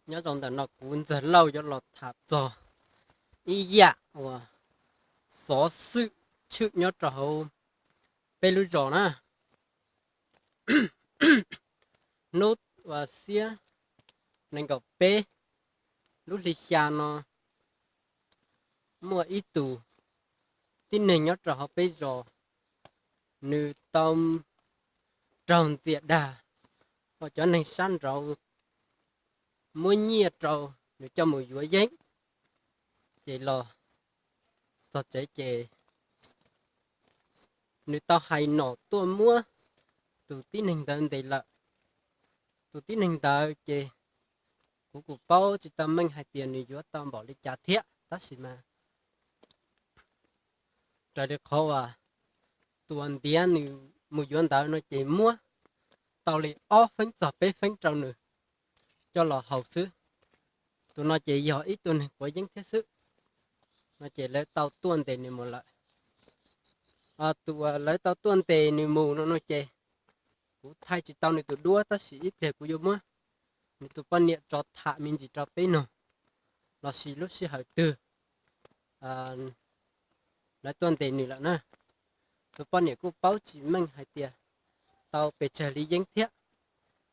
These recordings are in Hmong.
Nyob zoo ntawm no kuv Ntxawg Lauj yuav los tham txog ib yam uas xov xwm tshwm nyob rau hauv peb lub zos na. Hnub uas xiab nees nkaum peb lub hli xya no, muaj ib tug tib neeg nyob rau hauv peb zos, nws tau raug ntxias dag uas cov neeg sab nraud muab nyiaj rau nws coj mus yuav yeeb. Ces los txog tsev ces nws tau hais nom tuaj muab tus tib neeg ntawd ntes lawm. Tus tib neeg ntawd ces kuv kuj paub tsis tau meej hais tias nws yuav tau npaum li cas thiab, tab sis mas raws li qhov uas tus uas ntiav nws mus yuav ntawd no ces muab tau li ob feeb txog peb feeb rau nws coj los haus xwb. Tus no ces yog ib tug neeg quav yeeb thiab xwb. No ces lawv tau tuaj ntes nws mus lawm. Tus uas lawv tau tuaj ntes nws mus no no ces kuv thaij tsis tau nws tus duab, tab sis ib pliag kuv yuav muab nws tus poj niam tso tham me ntsis rau peb noog, lossis lub sij hawm twg lawv tuaj ntes nws lawm na. Tus poj niam kuj paub tsis meej hais tias tau pes tsawg li yeeb thiab,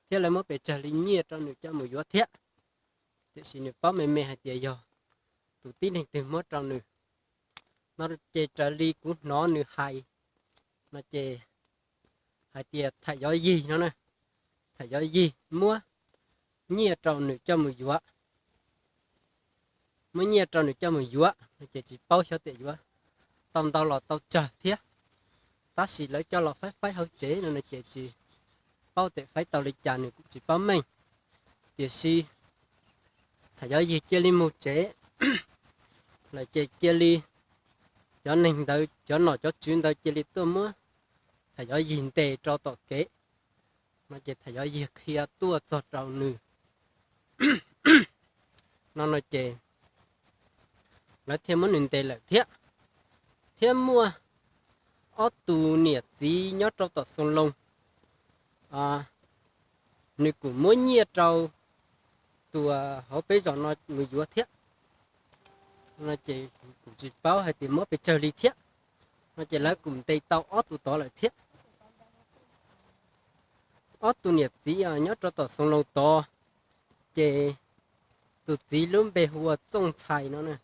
thiab lawv muab pes tsawg li nyiaj rau nws coj mus yuav thiab. Tiam sis nws paub me me hais tias yog tus tib neeg twg muab rau nws. No ces raws li kuv hnov nws hais, no ces hais tias Tham Yov Yig no na, Tham Yov Yig muab nyiaj rau nws coj mus yuav. Muab nyiaj rau nws coj mus yuav no ces tsis paub xyov tias yuav tau ntau los tau tsawg thiab. Tab sis lawv coj los faib faib hauv tsev no no ces tsis paub tias faib tau li cas, nws kuj tsis paub meej. Tiam sis Tham Yov Yig cia li mus tsev lawm ces cia li, cov neeg ntawd, cov nom cov tswv ntawd cia li tuaj muab Tham Yov Yig ntes rau tom kev. No ces Tham Yov Yig qhia tuaj txog rau nws no no ces lawv thiaj muab nws ntes lawm thiab. Thiab muaj ob tug niam txiv nyob rau tom Xoo Loo, nws kuj muab nyiaj rau tus hauv peb zos no mus yuav thiab. No ces kuj tsis paub hais tias muab pes tsawg li thiab. No ces lawv kuj ntes tau ob tug tod lawm thiab. Ob tug niam txiv nyob rau tom Xoo Loo tod, ces tus txiv lub npe hu ua Txooj Ntxhais no na.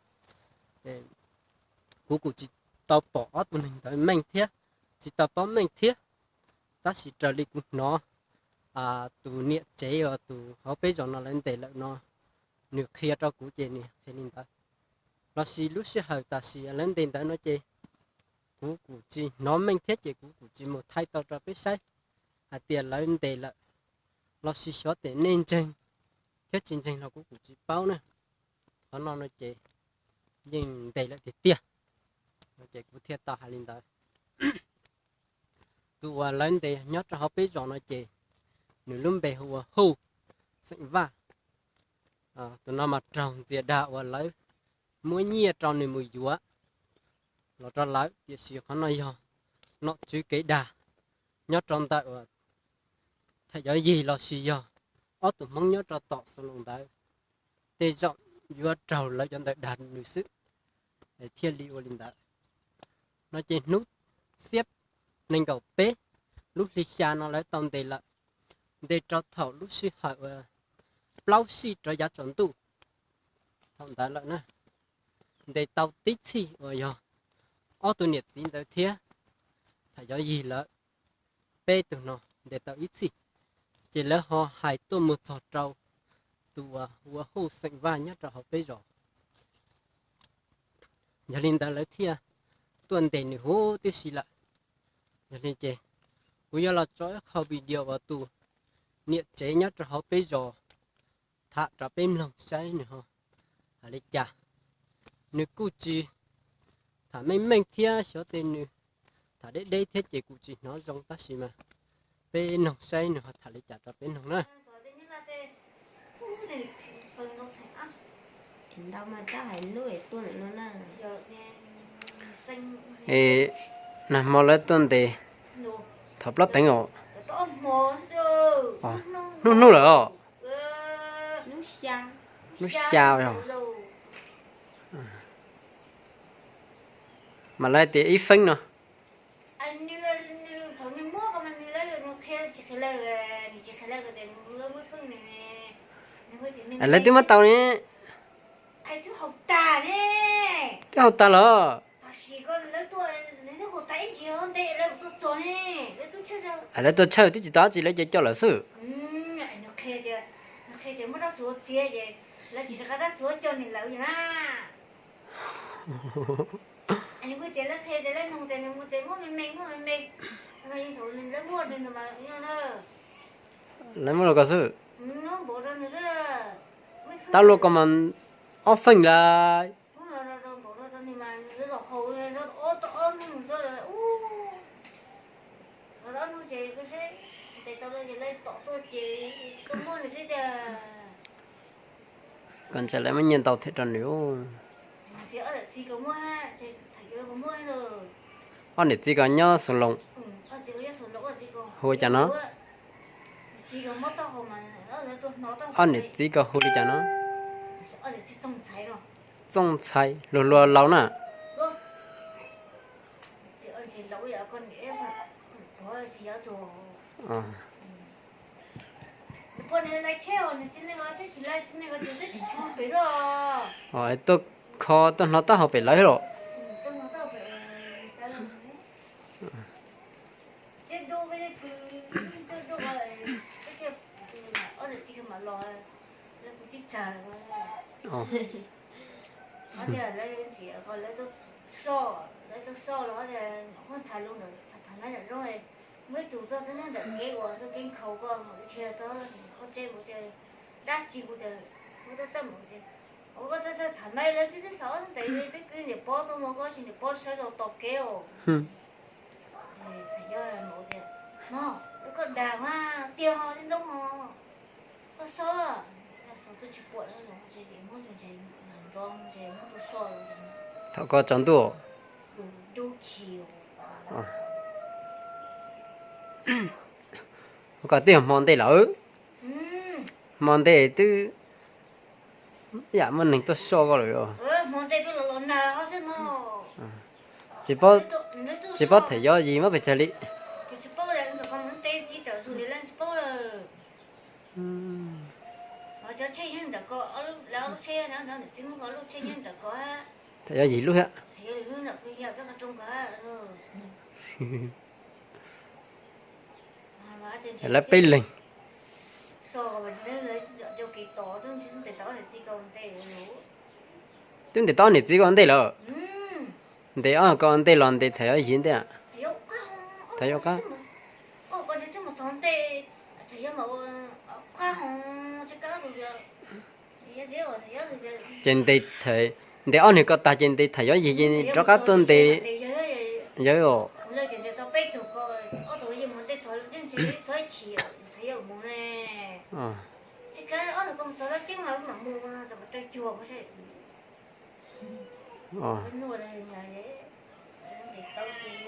Kuv kuj tsis tau pom ob tug neeg ntawd meej thiab, tsis tau paub meej thiab. Tab sis raws li kuv hnov, tus niam tsev uas tus hauv peb zos no lawv ntes lawm no, nws qhia rau kuv ces nws qhia li ntawd. Lossis lub sij hawm tam sim lawv ntes ntawd no ces kuv kuj tsis hnov meej thiab ces kuv kuj tsis mus thaij tau rau peb saib hais tias lawv ntes lawm, lossis xyov tias nej ntseeg thiab tsis ntseeg los kuv kuj tsis paub na. Qhov no no ces yeej ntes lawm tiag tiag. No ces kuv thiaj tau hais li ntawd. Tus uas lawv ntes nyob rau hauv peb zos no ces nws lub npe hu ua Huj, xeem Vaj. Tus no mas raug ntxias dag uas lawv muab nyiaj rau nws mus yuav los rau lawv, tiam sis qhov no yog nom tswv kev dag nyob rau ntawm Tham Yov Yig lossis yog ob tug Hmoob nyob rau tom Xoo Loo ntawd, tej zaum yuav raug lawv cov ntawd dag nws xwb, thiaj li ua li ntawd. No ces hnub xiab nees nkaum peb lub hli xya no lawv tau ntes lawm, ntes rau thaum lub sij hawm plaub sij rov yav tsaus ntuj thaum ntawd lawm na. Ntes tau tib txhij uas yog ob tug niam txiv ntawd thiab Tham Yov Yig lawv peb tug no ntes tau ib txhij, ces lawv ho hais tuaj mus txog rau tus uas ua Huj xeem Vaj nyob rau hauv peb zos. Yog li ntawd lawv thiaj tuaj ntes nws huv tib si lawm. Yog li ces kuv yuav los tso ib qho video uas tus niam tsev nyob rau hauv peb zos tham rau peb mloog saib nws ho hais li cas. Nws kuj tsis tham meej meej thiab, xyov tej nws tham deb deb thiab ces kuj tsis hnov zoo, tab sis mas peb noog saib nws ho tham li cas rau peb noog na. Nag hmo lawv tuaj ntes thaum plaub teev os. Hnub hnub lawm os. Lub xya. Lub xya yog. Mas lawv tias ib feeb no. Lawv twb muab tau ne. Twb haus tag los? Lawv tuaj tshawj twb tsis tau tsi, lawv cov coj lawm xwb. Lawv muab rau koj xwb. Tab luaj koj mas ob feem lawm. Koj ntshai lawv muab nyiaj ntau thiab rau nws. Ob niam txiv koj nyob Xus Loos, hu ua cas no? Ob niam txiv koj hu li cas no? Txooj Ntxhais, luag luag laus na. Tuaj kho tuaj hnov taub hau pem lawv los. Muab ib tug txog ntawm kev uas txoj kev nkhaus ko mus dhia txog qhov tsev mus tias dab tsi kuv tias muab tab tab mus tias ua koj txawj txawj tham mas lawv twb xav ob hnub ntawd twb kwv niam pob tuaj mus koj tsis niam pob sawv los tos kev os. Tham nyob mus tias mog koj dag mas tiag ho tib ntoob ho koj xob xav twb tsis pom lawm ces muab nrov ces muab tus so thaum koj tsaus ntuj. Koj twb yog hmo ntej lawm, hmo ntej twb yam muaj neeg tuaj soj koj lawm. Tsis paub, tsis paub Thaj Yob Yis muab pes tsawg li. Thaj Yob Yis lub thiab. Lawv peb leeg. Twb ntes tau ob niam txiv ko ntej lawm. Ntes ob ko ntej los ntes Thaj Yob Yis ntej. Thaj Yob qab. Ces ntes, ntes ob niag ko tag ces ntes Thaj Yob Yis ces rov qab tuaj ntes yawg os.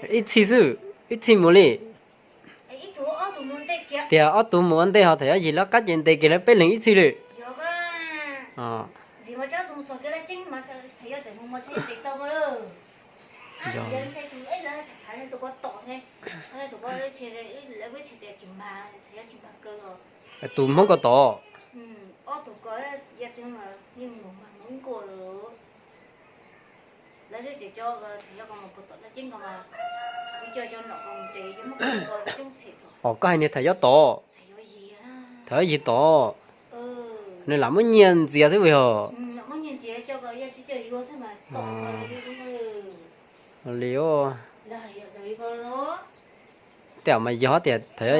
Ib txhij xwb, ib txhij mus li. Tias ob tug mus ua ntej ho Thaj Yob Yis lawv qab ces ntes kiag lawv peb leeg ib txhij li. Tus Hmoob ko tod. Os, koj hais niag Thaj Yob tod. Thaj Yob Yis tod. Nws lam muab nyiaj ntxias xwb yog. Li, tej zaum mas yog tias Thaj Yob